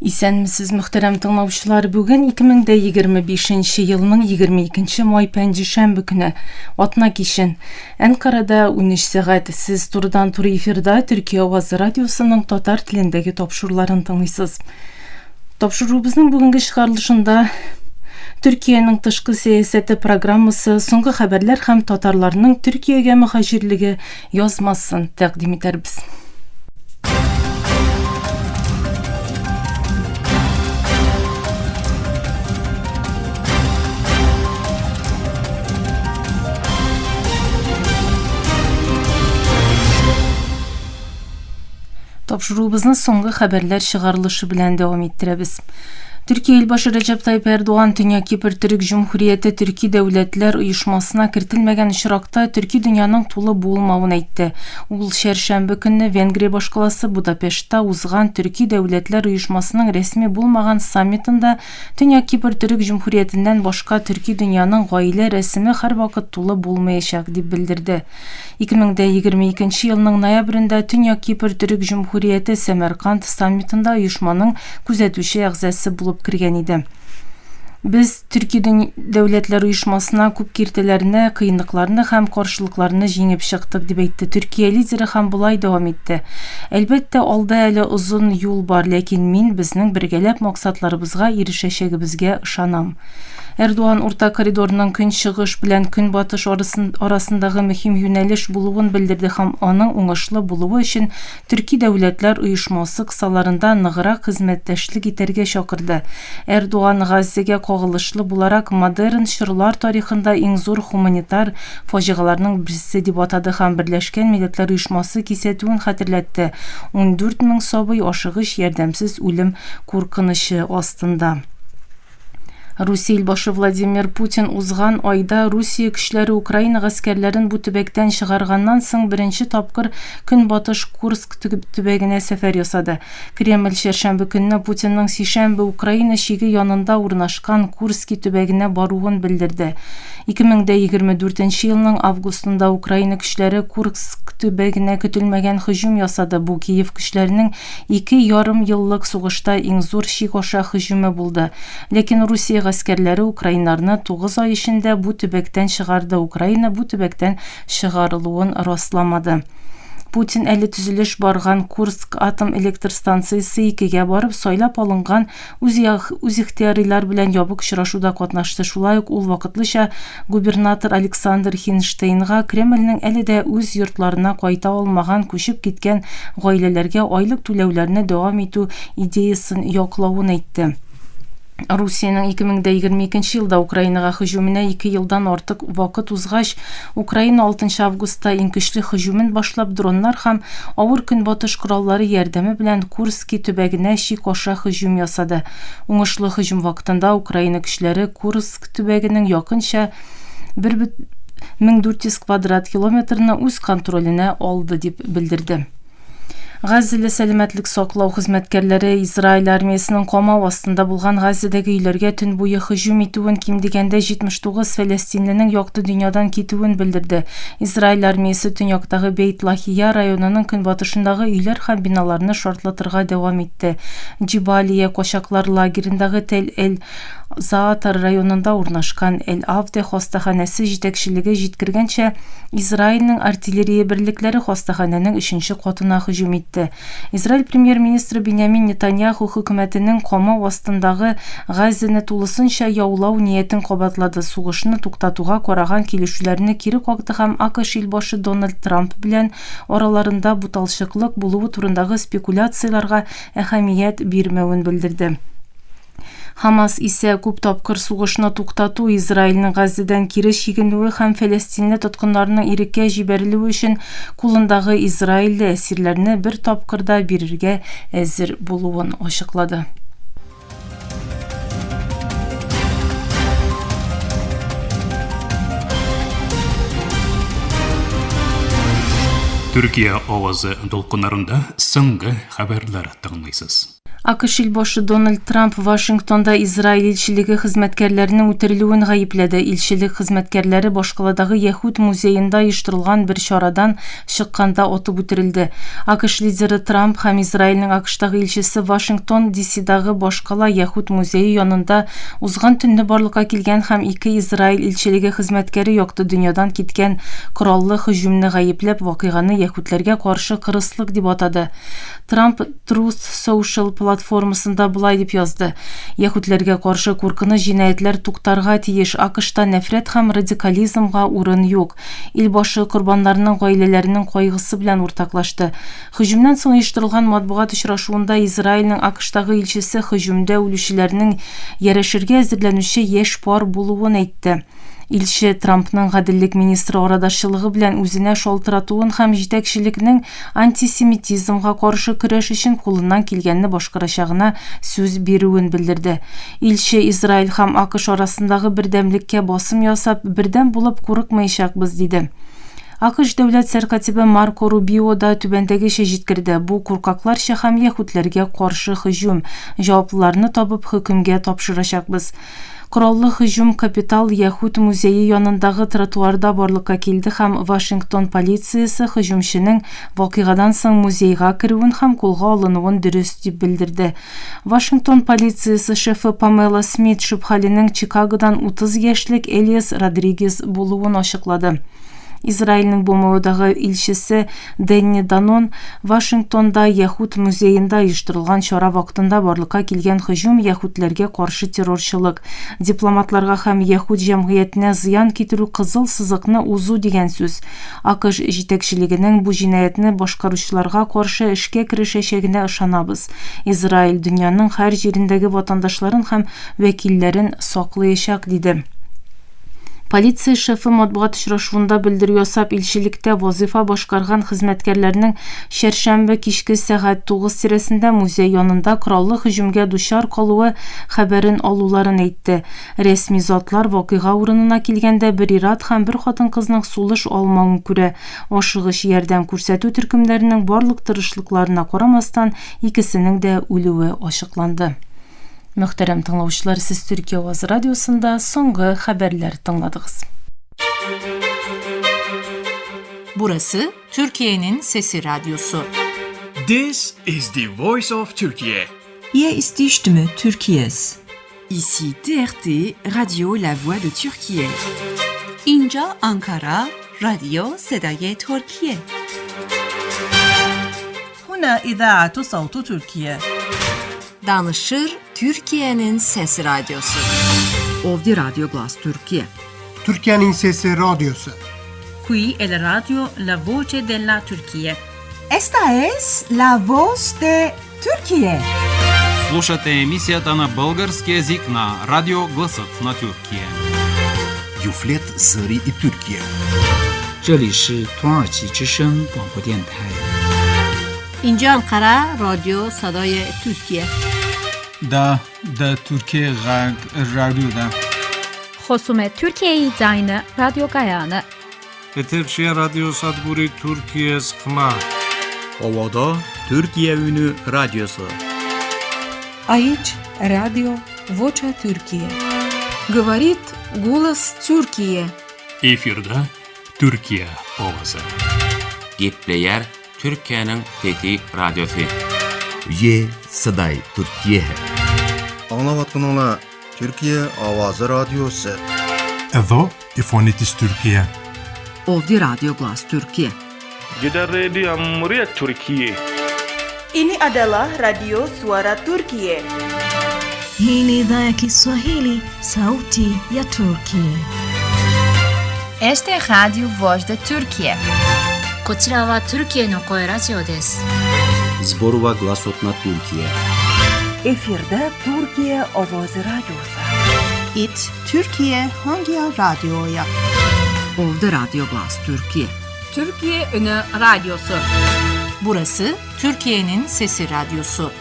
Исәнмесез, мөхтәрәм тыңлаучылар. Бүген 2025 елның 22 май пәнҗешәмбе көне, атна кичен. Әнкарада 13 сәгать. Сез турыдан-туры эфирда Төркия авазы радиосының татар телендәге тапшыруларын тыңлыйсыз. Тапшыруыбызның бүгенге чыгарылышында Төркиянең тышкы сәясәте программасы, соңгы хәбәрләр һәм татарларның Төркиягә мөһаҗирлеге язмасын тәкъдим итәрбез. Тапшыруыбызны соңгы хәбәрләр чыгарылышы белән дәвам иттерәбез. Төркия илбашы Рәҗәп Тайып Эрдоган Төньяк Кипр Төрек Җөмһүрияте Төрки дәүләтләр оешмасына кертелмәгән очракта төрки дөньяның тулы булмавын әйтте. Ул чәршәмбе көнне Венгрия башкаласы Будапештта узган Төрки дәүләтләр оешмасының рәсми булмаган саммитында Төньяк Кипр Төрек Җөмһүриятеннән башка төрки дөньяның гаилә рәсеме һәрвакыт тулы булмаячак, дип белдерде. 2022 елның ноябрендә Төньяк Кипр Төрек Җөмһүрияте Сәмәрканд саммитында оешманың күзәтүче әгъзасы булып кергән иде. Без Төрки дәүләтләр оешмасына күп киртәләрне, кыенлыкларны һәм каршылыкларны җиңеп чыктык, дип әйтте Төркия лидеры һәм болай дәвам итте. Әлбәттә, алда әле озын юл бар, ләкин мин безнең бергәләп максатларыбызга ирешәчәгебезгә ышанам. Эрдоган Урта коридорның Көнчыгыш белән Көнбатыш арасындагы мөһим юнәлеш булуын белдерде һәм аның уңышлы булуы өчен Төрки дәүләтләр оешмасы кысаларында ныграк хезмәттәшлек итәргә чакырды. Эрдоган Газзәгә кагылышлы буларак модерн чорлар тарихында иң зур һуманитар фаҗигаларның берсе дип атады һәм Берләшкән Милләтләр Оешмасы кисәтүен хәтерләтте, 14 мең сабый ашыгыч ярдәмсез үлем куркынычы астында. Русия илбашы Владимир Путин узган айда Русия көчләре Украина гаскәрләрен бу төбәктән чыгарганнан соң беренче тапкыр Көнбатыш Курск төбәгенә сәфәр ясады. Кремль чәршәмбе көнне Путинның сишәмбе Украина чиге янында урнашкан Курски төбәгенә баруын белдерде. 2024 елның августында Украина көчләре Курск төбәгенә көтелмәгән һөҗүм ясады, бу Киев көчләренең 2,5 еллык сугышта иң зур чик аша һөҗүме булды. Ләкин Русия гаскәрләре украиннарны 9 ай эчендә бу төбәктән чыгарды, Украина бу төбәктән чыгарылуын расламады. Путин әле төзелеш барган Курск атом электр станциясе икегә барып, сайлап алынган үзихтыярыйлар белән ябык очрашуда катнашты. Шулай ук ул вакытлыча губернатор Александр Хинштейнга Кремльнең әле дә үз йортларына кайта алмаган күчеп киткән гаиләләргә айлык түләүләрне дәвам итү идеясын яклавын әйтте. Русиянең 2022 елда Украинага һөҗүменә 2 елдан артык вакыт узгач, Украина 6 августта иң көчле һөҗүмен башлап, дроннар һәм авыр көнбатыш кораллары ярдәме белән Курски төбәгенә чик аша һөҗүм ясады. Уңышлы һөҗүм вакытында Украина көчләре Курск төбәгенең якынча 1400 квадрат километрны үз контроленә алды, дип белдерде. Газзәле сәламәтлек саклау хезмәткәрләре Израиль армиясенең камау астында булган Газзәдәге өйләргә төн буе һөҗүм итүен, ким дигәндә 79 фәләстинленең якты дөньядан китүен белдерде. Израиль армиясе төньяктагы Бейт-Лахия районының көнбатышындагы өйләр һәм биналарны шартлатырга дәвам итте. Джибалия качаклар лагерендагы Тель-Эль Заатар районында урнашкан Эль-Авде хастаханәсе җитәкчелеге җиткергәнчә, Израильнең артиллерия берлекләре хастаханәнең өченче катына һөҗүм итте. Израиль премьер-министры Биньямин Нетаньяху хөкүмәтенең камау астындагы Газзәне тулысынча яулау ниятен кабатлады, сугышны туктатуга караган килешүләрне кире какты һәм АКШ илбашы Дональд Трамп белән араларында буталчыклык булуы турындагы спекуляцияләргә әһәмият бирмәвен белдерде. Хамас исә күп тапкыр сугышны туктату, Израильнең Газзәдән кире чигенүе һәм фәләстинле тоткыннарның иреккә җибәрелүе өчен кулындагы израильле әсирләрне бер тапкыр да бирергә әзер булуын ачыклады. Төркия авазы дулкыннарында соңгы хәбәрләр тыңлыйсыз. АКШ илбашы Дональд Трамп Вашингтонда Израиль илчелеге хезмәткәрләренең үтерелүен гаепләде. Илчелек хезмәткәрләре башкаладагы Яһүд музеенда оештырылган бер чарадан чыкканда атып үтерелде. АКШ лидеры Трамп һәм Израильнең АКШтагы илчесе Вашингтон ДСдагы башкала Яһүд музее янында узган төнне барлыкка килгән һәм ике Израиль илчелеге хезмәткәре якты дөньядан киткән кораллы һөҗүмне гаепләп, вакыйганы яһүдләргә каршы кырыслык дип атады. Трамп Truth Social платформасында болай дип язды: Яһүдләргә каршы куркыныч җинаятьләр туктарга тиеш, АКШта нәфрәт һәм радикализмга урын юк. Илбашы корбаннарның гаиләләренең кайгысы белән уртаклашты. Һөҗүмнән соң оештырылган матбугат очрашуында Израильнең АКШтагы илчесе һөҗүмдә үлүчеләрнең ярәшергә әзерләнүче яшь пар булуын әйтте. Илче Трампның гаделлек министры арадашчылыгы белән үзенә шалтыратуын һәм җитәкчелекнең антисемитизмга каршы көрәш өчен кулыннан килгәнне башкарачагына сүз бирүен белдерде. Илче Израиль һәм АКШ арасындагы бердәмлеккә басым ясап, бердәм булып курыкмаячакбыз, диде. АКШ дәүләт сәркатибе Марко Рубио да түбәндәгечә җиткерде, Бу куркакларча һәм яһүдләргә каршы һөҗүм. Җаваплыларны табып хөкемгә тапшырачакбыз. Кораллы һөҗүм Капитал яһүд музее янындагы тротуарда барлыкка килде һәм Вашингтон полициясе һөҗүмченең вакыйгадан соң музейга керүен һәм кулга алынуын дөрес дип белдерде. Вашингтон полициясе шефы Памела Смит шөбһәленең Чикагодан 30 яшьлек Элиас Родригез булуын ачыклады. Израильнең БМОдагы илчесе Дэнни Данон Вашингтонда Яһүд музеенда оештырылган чара вакытында барлыкка килгән һөҗүм яһүдләргә каршы террорчылык, дипломатларга һәм яһүд җәмгыятенә зыян китерү кызыл сызыкны узу дигән сүз. АКШ җитәкчелегенең бу җинаятьне башкаручыларга каршы эшкә керешәчәгенә ышанабыз. Израиль дөньяның һәр җирендәге ватандашларын һәм вәкилләрен саклыячак, диде. Полиция шефы матбугат очрашуында белдерү ясап, илчелектә вазыйфа башкарган хезмәткәрләрнең чәршәмбе кичке сәгать 9 тирәсендә музей янында кораллы һөҗүмгә дучар калуы хәбәрен алуларын әйтте. Рәсми затлар вакыйга урынына килгәндә бер ир-ат һәм бер хатын-кызның сулыш алмавын күрә. Ашыгыч ярдәм күрсәтү төркемнәренең барлык тырышлыкларына карамастан, икесенең дә үлүе ачыкланды. Мөхтәрәм тыңлаучылар, сез Төркия авазы радиосында соңгы хәбәрләр тыңладыгыз. Burası Türkiye'nin Sesi Radyosu. This is the voice of Turkey. Hier ist die Stimme Türkiye's. Ici TRT, Radio La Voix de Türkiye. اینجا آنکارا رادیو صدای ترکیه. هنا إذاعة صوت تركيا. Danışır Türkiye'nin Sesi Radyosu. Ovdi Radyo Glas Türkiye. Türkiye'nin Sesi Radyosu. Qui è la radio La Voce della Turchia. Esta es la voz de Türkiye. Слушате емисията на български език на Радио Гласът на Тюркия. Юфлет Зъри и Türkiye. 这里是土耳其之声广播电台。 اینجا انقره رادیو صدای ترکیه. دا د ترکیې غږ راډیو ده. Խոսում է Թուրքիայի ձայնը ռադիոկայանը։ Եթերչի ռադիոսადგուրի Թուրքիես խմա։ Ovada Türkiye Ünü Radyosu. Aici Radio Vocea Türkiye. Говорит голос Türkiye. Efirde Türkiye Owazy. Gepleýär Türkiýäniň Sesi Radiosy. Ye Sıday Türkiye. Аңлаватканыңла Türkiye Avazı Radyosu. Εδώ η φωνή της Τουρκία. Ovdi Radyo Glas Türkiye. Gidan rediyon muryar Turkiye. Ini adalah Radio Suara Turkiye. Hii ni idhaa ya Kiswahili, sauti ya Turki. Esta é Rádio Voz da Türkiye. こちらはトルキエの声ラジオです。 Зборува гласот на Туркија. Efirde Türkiye Ovozi Radyosu. It Türkiye Hangi Radyoya? Ovdi Radyo Glas Türkiye. Türkiye Ünü Radyosu. Burası Türkiye'nin Sesi Radyosu.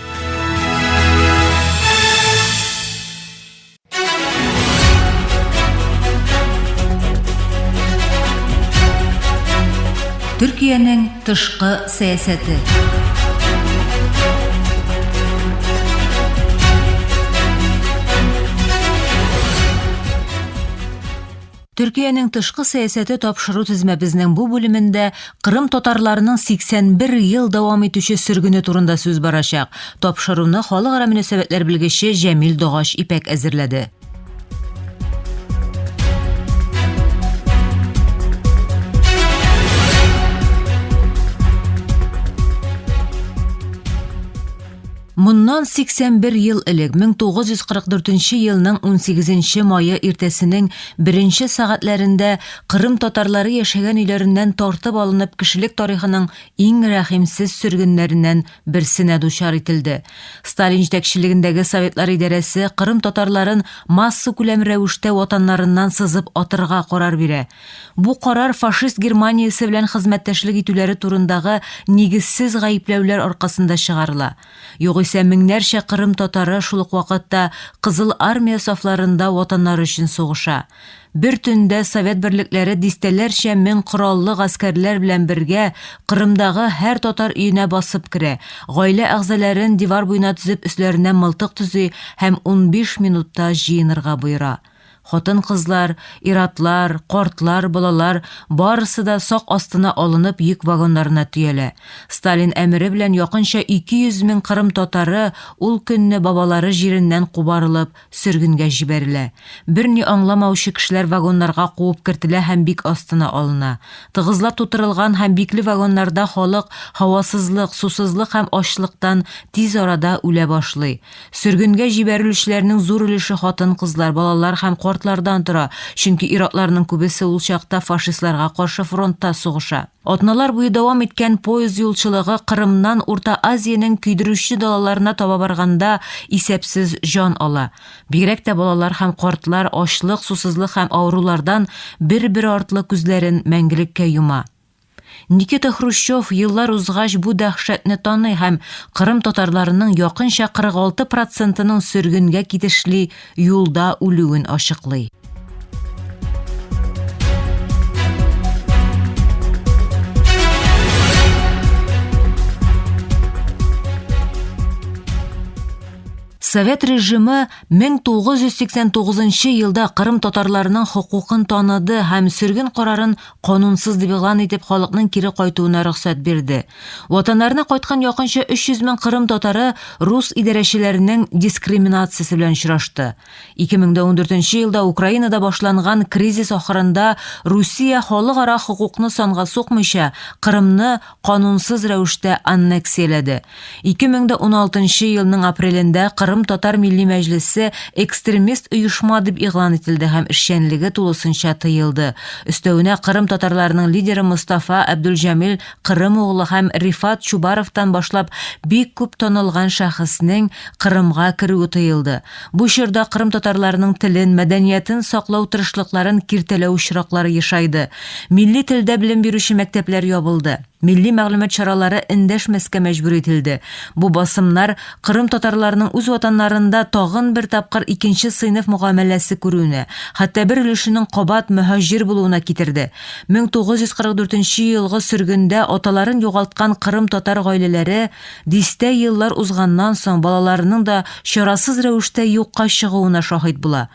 Türkiye'nin тышкы сәясәте. Төркиянең тышкы сәясәте тапшыру тезмәбезнең бу бүлемендә Кырым татарларының 81 ел дәвам итүче сөргене турында сүз барачак. Тапшыруны халыкара мөнәсәбәтләр белгече Җәмил Догач Ипәк әзерләде. Моннан 81 ел элек, 1944 елның 18 мае иртәсенең беренче сәгатьләрендә Кырым татарлары яшәгән өйләреннән тартып алынып кешелек тарихының иң рәхимсез сөргеннәреннән берсенә дучар ителде. Сталин җитәкчелегендәге Советлар идарәсе Кырым татарларын массакүләм рәвештә ватаннарыннан сызып атырга карар бирә. Бу карар фашист Германиясе белән хезмәттәшлек итүләре турындагы нигезсез гаепләүләр аркасында чыгарыла. Югыйсә меңнәрчә кырым татары шул ук вакытта Кызыл Армия сафларында ватаннары өчен сугыша. Бер төндә совет берлекләре дистәләрчә мең кораллы гаскәрләр белән бергә Кырымдагы һәр татар өенә басып керә, гаилә әгъзаләрен дивар буена тезеп өсләренә мылтык төзи һәм 15 минутта җыенырга боера. Хатын-кызлар, ир-атлар, картлар, балалар, барысы да сак астына алынып йөк вагоннарына төялә. Сталин әмере белән якынча 200 мең кырым татары ул көнне бабалары җиреннән кубарылып, сөргенгә җибәрелә. Берни аңламаучы кешеләр вагоннарга куып кертелә һәм бик астына алына. Тыгызлап тутырылган һәм бикле вагоннарда халык һавасызлык, сусызлык һәм ачлыктан тиз арада үлә башлый. Сөргенгә җибәрелүчеләрнең зур өлеше хатын-кызлар, балалар һәм картлардан тора, чөнки ир-атларның күбесе ул чакта фашистларга каршы фронтта сугыша. Атналар буе дәвам иткән поезд юлчылыгы Кырымнан Урта Азиянең көйдерүче далаларына таба барганда исәпсез җан ала. Бигрәк тә балалар һәм картлар ачлык, сусызлык һәм авырулардан бер-бер артлы күзләрен мәңгелеккә йома. Никита Хрущев еллар узгач бу дәһшәтне таный һәм Кырым татарларының якынча 46 процентының сөргенгә китешли юлда үлүен ачыклый. Совет режимы 1989 елда Кырым татарларының хокукын таныды һәм сөрген карарын канунсыз дип игълан итеп халыкның кире кайтуына рөхсәт бирде. Ватаннарына кайткан якынча 300 мең кырым татары рус идарәчеләренең дискриминациясе белән очрашты. 2014 елда Украинада башланган кризис ахырында Русия халыкара хокукны санга сукмыйча Кырымны канунсыз рәвештә аннексияләде. 2016 елның апрелендә Кырым татар милли мәҗлесе экстремист оешма дип игълан ителде һәм эшчәнлеге тулысынча тыелды. Өстәвенә Кырым татарларының лидеры Мостафа Әбдулҗамил Кырым углы һәм Рифат Чубаровтан башлап бик күп танылган шәхеснең Кырымга керүе тыелды. Бу чорда кырым татарларының телен, мәдәниятен саклау тырышлыкларын киртәләү очраклары ешайды. Милли телдә белем бирүче мәктәпләр ябылды. Милли мәгълүмат чаралары эндәшмәскә мәҗбүр ителде. Бу басымнар кырым татарларының үз ватаннарында тагын бер тапкыр икенче сыйныф мөгамәләсе күрүенә, хәтта бер өлешенең кабат мөһаҗир булуына китерде. 1944 елгы сөргендә аталарын югалткан кырым татар гаиләләре дистә еллар узганнан соң балаларының да чарасыз рәвештә юкка чыгуына шаһит була.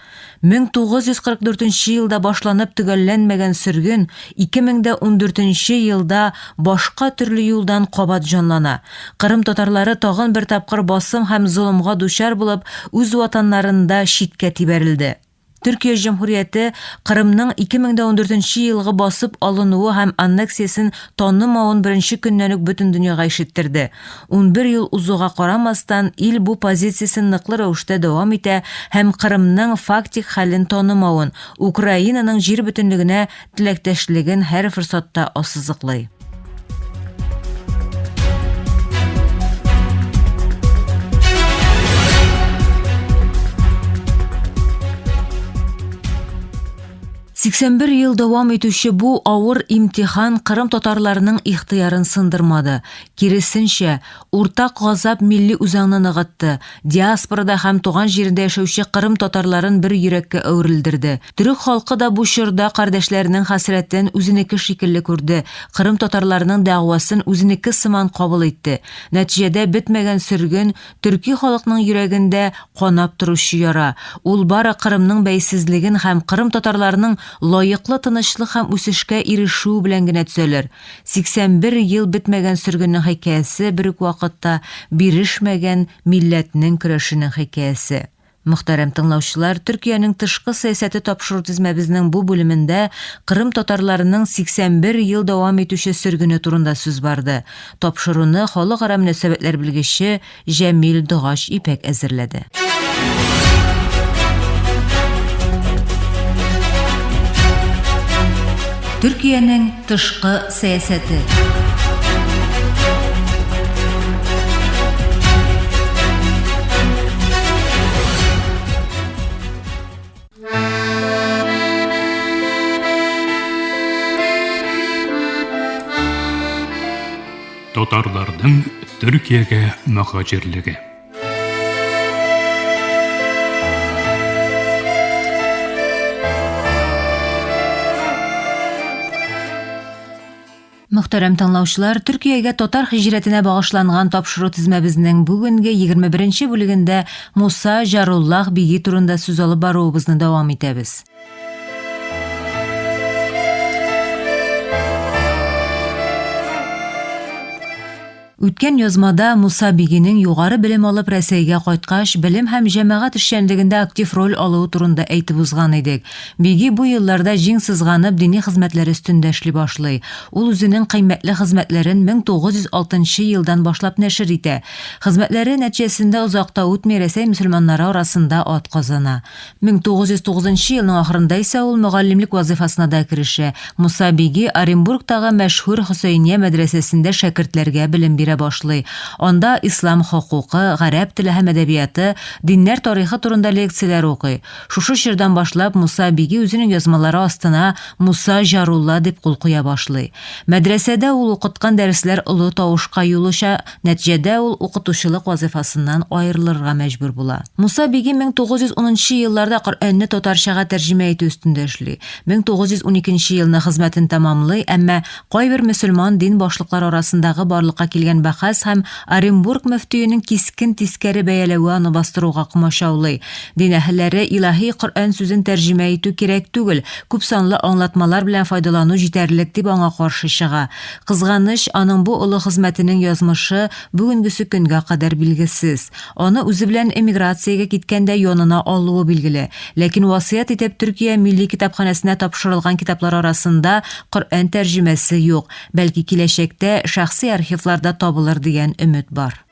1944 елда башланып төгәлләнмәгән сөрген 2014 елда башка төрле юлдан кабат җанлана. Кырым татарлары тагын бер тапкыр басым һәм золымга дучар булып, үз ватаннарында читкә тибәрелде. Төркия Җөмһүрияте Кырымның 2014 елгы басып алынуы һәм аннексиясен танымавын беренче көннән үк бөтен дөньяга ишеттерде. 11 ел узуга карамастан, ил бу позициясен ныклы рәвештә дәвам итә һәм Кырымның фактик хәлен танымавын, Украинаның җир бөтенлегенә теләктәшлеген һәр форсатта ассызыклый. 81 ел дәвам итүче бу авыр имтихан кырым татарларының ихтыярын сындырмады. Киресенчә, уртак газап милли үзаңны ныгытты, диаспорада һәм туган җирендә яшәүче кырым татарларын бер йөрәккә әверелдерде. Төрек халкы да бу чорда кардәшләренең хәсрәтен үзенеке шикелле күрде, кырым татарларының дәгъвасын үзенеке сыман кабул итте. Нәтиҗәдә, бетмәгән сөрген, төрки халыкның йөрәгендә канап торучы яра. Ул бары Кырымның бәйсезлеген һәм кырым татарларының лаеклы тынычлык һәм үсешкә ирешү белән генә төзәлер. 81 ел бетмәгән сөргеннең хикәясе бер үк вакытта бирешмәгән милләтнең көрәшенең хикәясе. Мөхтәрәм тыңлаучылар, Төркиянең тышкы сәясәте тапшыру тезмәбезнең бу бүлемендә Кырым татарларының 81 ел дәвам итүче сөргене турында сүз барды. Тапшыруны халыкара мөнәсәбәтләр белгече Җәмил Догач Ипәк әзерләде. Төркиянең тышкы сәясәте. Татарларның Төркиягә мөһаҗирлеге. Мөхтәрәм тыңлаучылар, Төркиягә татар һиҗрәтенә багышланган тапшыру тезмәбезнең бүгенге 21 нче бүлегендә Муса Җаруллах биги турында сүз алып баруыбызны дәвам итәбез. Үткән язмада Муса Бигинең югары белем алып Рәсәйгә кайткач, белем һәм җәмәгать эшчәнлегендә актив роль алуы турында әйтеп узган идек. Биги бу елларда җиң сызганып дини хезмәтләр өстендә эшли башлый. Ул үзенең кыйммәтле хезмәтләрен 1906 нчы елдан башлап нәшер итә. Хезмәтләре нәтиҗәсендә озак та үтми Рәсәй мөселманнары арасында ат казана. 1909 нчы елның ахырында исә ул мөгаллимлек вазыйфасына да керешә. Муса Биги Оренбургтагы мәшһүр Хөсәения мәдрәсәсендә шәкертләргә белем бирә башлый. Анда ислам хокукы, гарәп теле һәм әдәбияты, диннәр тарихы турында лекцияләр укый. Шушы чордан башлап Муса Биги үзенең язмалары астына Муса Җарулла дип кул куя башлый. Мәдрәсәдә ул укыткан дәресләр олы тавышка юл ача, нәтиҗәдә ул укытучылык вазыйфасыннан аерылырга мәҗбүр була. Муса Биги 1910 нчы елларда Коръәнне татарчага тәрҗемә итү өстендә эшли. 1912 нче елны хезмәтен тәмамлый, әмма Кайбер мөселман дин башлыклары арасындагы барлыкка килгән бәхәс һәм Оренбург мөфтиенең кискен тискәре бәяләве аны бастыруга комачаулый. Дин әһелләре илаһи Коръән сүзен тәрҗемә итү кирәк түгел, күпсанлы аңлатмалар белән файдалану җитәрлек дип аңа каршы чыга. Кызганыч, аның бу олы хезмәтенең язмышы бүгенгесе көнгә кадәр билгесез. Аны үзе белән эмиграциягә киткәндә янына алуы билгеле. Ләкин васыять итеп Төркия Милли китапханәсенә тапшырылган китаплар арасында Коръән тәрҗемәсе юк, бәлки киләчәктә шәхси архивларда табылыр дигән өмет бар.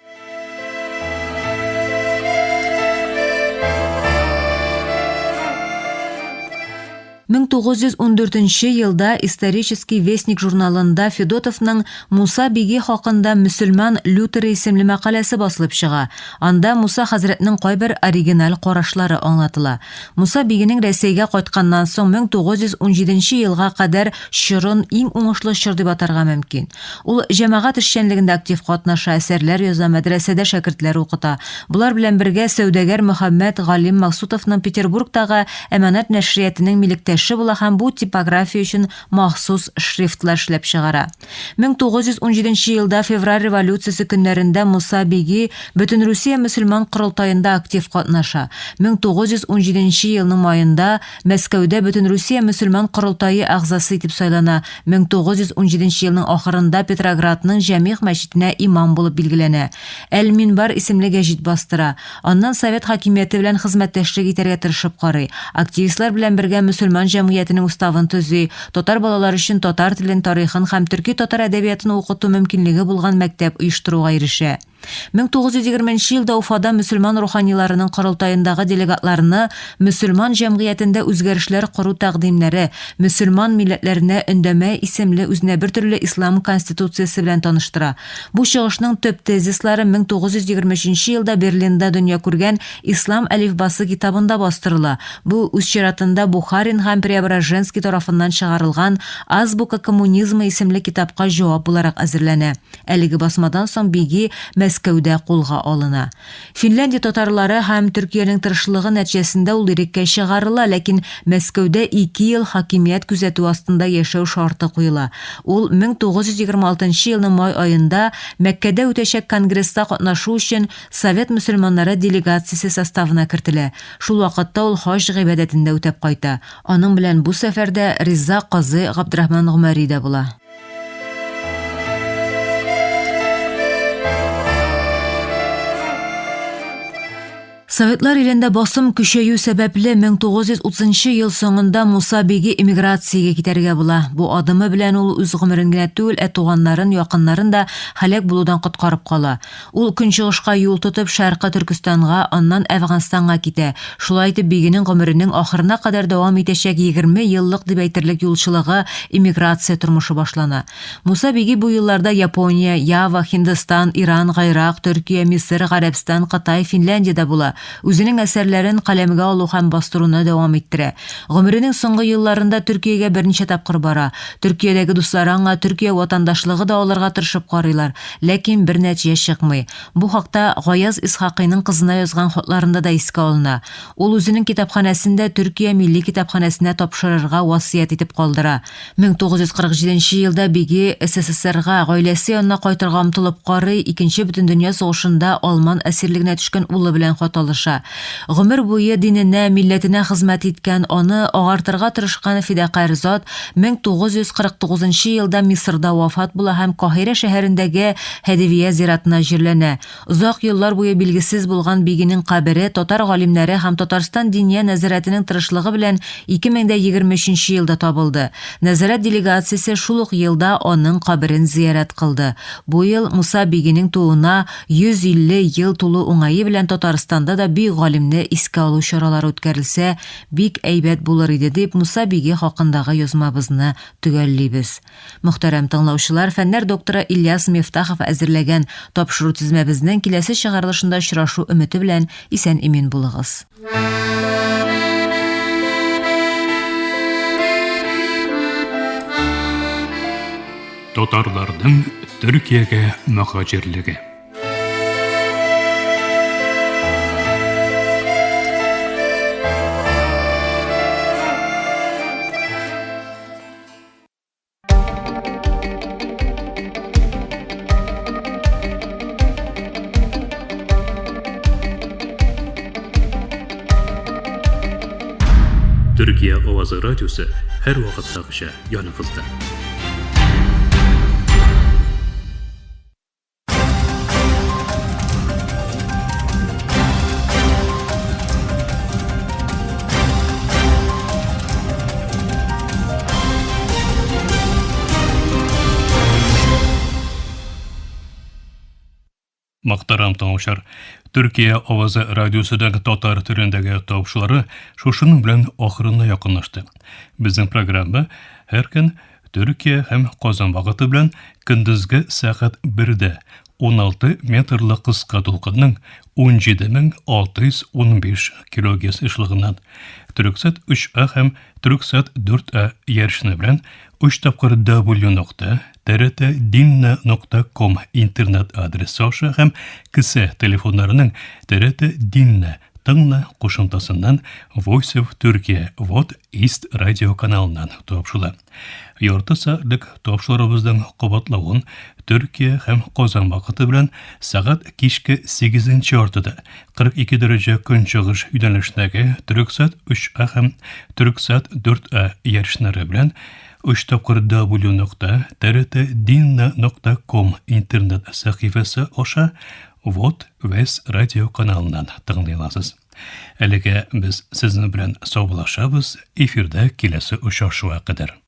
1914 нче елда Исторический вестник журналында Федотовның Муса Биги хакында Мөселман Лютеры исемле мәкаләсе басылып чыга. Анда Муса хәзрәтнең кайбер оригиналь карашлары аңлатыла. Муса Бигинең Рәсәйгә кайтканнан соң 1917 нче елга кадәр чорын иң уңышлы чор дип атарга мөмкин. Ул җәмәгать эшчәнлегендә актив катнаша, әсәрләр яза, мәдрәсәдә шәкертләр укыта. Болар белән бергә сәүдәгәр Мөхәммәт Галим Максутовның Петербургтагы Әманәт нәшриятенең милектәше була һәм бу типография өчен махсус шрифтлар эшләп чыгара. 1917 нче елда Февраль революциясе көннәрендә Муса Биги Бөтенрусия мөселман корылтаенда актив катнаша. 1917 нче елның маенда Мәскәүдә Бөтенрусия мөселман корылтае әгъзасы итеп сайлана, 1917 елның ахырында Петроградның Җәмигъ мәчетенә имам булып билгеләнә. Әл-Минбар исемле гәҗит бастыра. Аннан совет хакимияте белән хезмәттәшлек итәргә тырышып карый. Активистлар белән бергә мөселман җәмгыятенең уставын төзи, татар балалары өчен татар телен, тарихын һәм төрки-татар әдәбиятын укыту мөмкинлеге булган мәктәп оештыруга ирешә. 1920 нче елда Уфада мөселман руханиларының корылтаендагы делегатларны мөселман җәмгыятендә үзгәрешләр кору тәкъдимнәре, Мөселман милләтләренә өндәмә исемле үзенә бертөрле ислам конституциясе белән таныштыра. Бу чыгышның төп тезислары 1923 нче елда Берлинда дөнья күргән Ислам әлифбасы китабында бастырыла. Бу, үз чиратында, Бухарин һәм Преображенский тарафыннан чыгарылган Азбука коммунизма исемле китапка җавап буларак әзерләнә. Әлеге басмадан соң Биги Мәскәүдә кулга алына. Финляндия татарлары һәм Төркиянең тырышлыгы нәтиҗәсендә ул иреккә чыгарыла, ләкин Мәскәүдә ике ел хакимият күзәтүе астында яшәү шарты куела. Ул 1926 нчы елның май аенда Мәккәдә үтәчәк конгресста катнашу өчен Совет мөселманнары делегациясе составына кертелә. Шул вакытта ул хаҗ гыйбадәтен дә үтәп кайта. Аның белән. белән бу сәфәрдә Риза казый Габдрахман Гомәри дә була. Советлар илендә басым көчәю сәбәпле 1930 ел соңында Муса Биги эмиграциягә китәргә була. Бу адымы белән ул үз гомерен генә түгел, ә туганнарын, якыннарын да һәлак булудан коткарып кала. Ул көнчыгышка юл тотып, Шәркы Төркестанга, аннан Әфганстанга китә. Шулай итеп, Бигинең гомеренең ахырына кадәр дәвам итәчәк 20 еллык дип әйтерлек юлчылыгы, эмиграция тормышы башлана. Муса Биги бу елларда Япония, Ява, Һиндстан, Иран, Гайрак, Төркия, Мисыр, Гарәбстан, Кытай, Финляндиядә була, үзенең әсәрләрен каләмгә алу һәм бастыруны дәвам иттерә. Гомеренең соңгы елларында Төркиягә берничә тапкыр бара. Төркиядәге дуслары аңа Төркия ватандашлыгы да алырга тырышып карыйлар, ләкин бер нәтиҗә чыкмый. Бу хакта Гаяз Исхакыйның кызына язган хатларында да искә алына. Ул үзенең китапханәсен дә Төркия милли китапханәсенә тапшырырга васыять итеп калдыра. 1947 нче елда Биги СССРга, гаиләсе янына кайтырга омтылып карый, Икенче бөтендөнья сугышында алман әсирлегенә төшкән улы белән хат алыша. Гомер буе диненә, милләтенә хезмәт иткән, аны агартырга тырышкан фидакарь зат 1949 нчы елда Мисырда вафат була һәм Каһирә шәһәрендәге Һәдивия зиратына җирләнә. Озак еллар буе билгесез булган Бигинең кабере татар галимнәре һәм Татарстан Диния нәзарәтенең тырышлыгы белән 2023 нче елда табылды. Нәзарәт делегациясе шул ук елда аның каберен зиярәт кылды. Бу ел Муса Бигинең тууына 150 ел тулу уңае белән Татарстанда да бөек галимне искә алу чаралары үткәрелсә, бик әйбәт булыр иде дип Муса Биги хакындагы язмабызны төгәллибез. Мөхтәрәм тыңлаучылар, фәннәр докторы Ильяс Мифтахов әзерләгән тапшыру тезмәбезнең киләсе чыгарылышында очрашу өмете белән исән-имин булыгыз. Татарларның Төркиягә мөһаҗирлеге. Төркия авазы радиосы һәр вакыттагыча яныгызда. Мөхтәрәм тыңлаучылар, Төркия авазы радиосының татар телендәге тапшырулары шушының белән ахырына якынлашты. Безнең программа һәр көн Төркия һәм Казан вакыты белән көндезге сәгать 1дә 16 метрлы кыска дулкынның 17615 килогерц ешлыгыннан Төрксат 3А һәм Төрксат 4А ярышны белән 3 тапкыр w нокта trtdinna нокта ком интернет адресы аша һәм кесә телефоннарының TRT Dinna Тыңла кушымтасыннан Voice of Turkey Вот East радио каналыннан тапшыла. Ярты сәгатьлек тапшырубызның кабатлавын Төркия һәм Казан вакыты белән сәгать кичке 8 яртыда 42 дәрәҗә көнчыгыш юнәлешендәге Төрексат 3А һәм Төрексат 4А ярышлары белән 3 тапкыр w нокта trtdinna нокта ком интернет сәхифәсе аша Вот Вес радио каналыннан тыңлый аласыз. Әлегә без сезнең белән саубуллашабыз, эфирда киләсе очрашуга кадәр.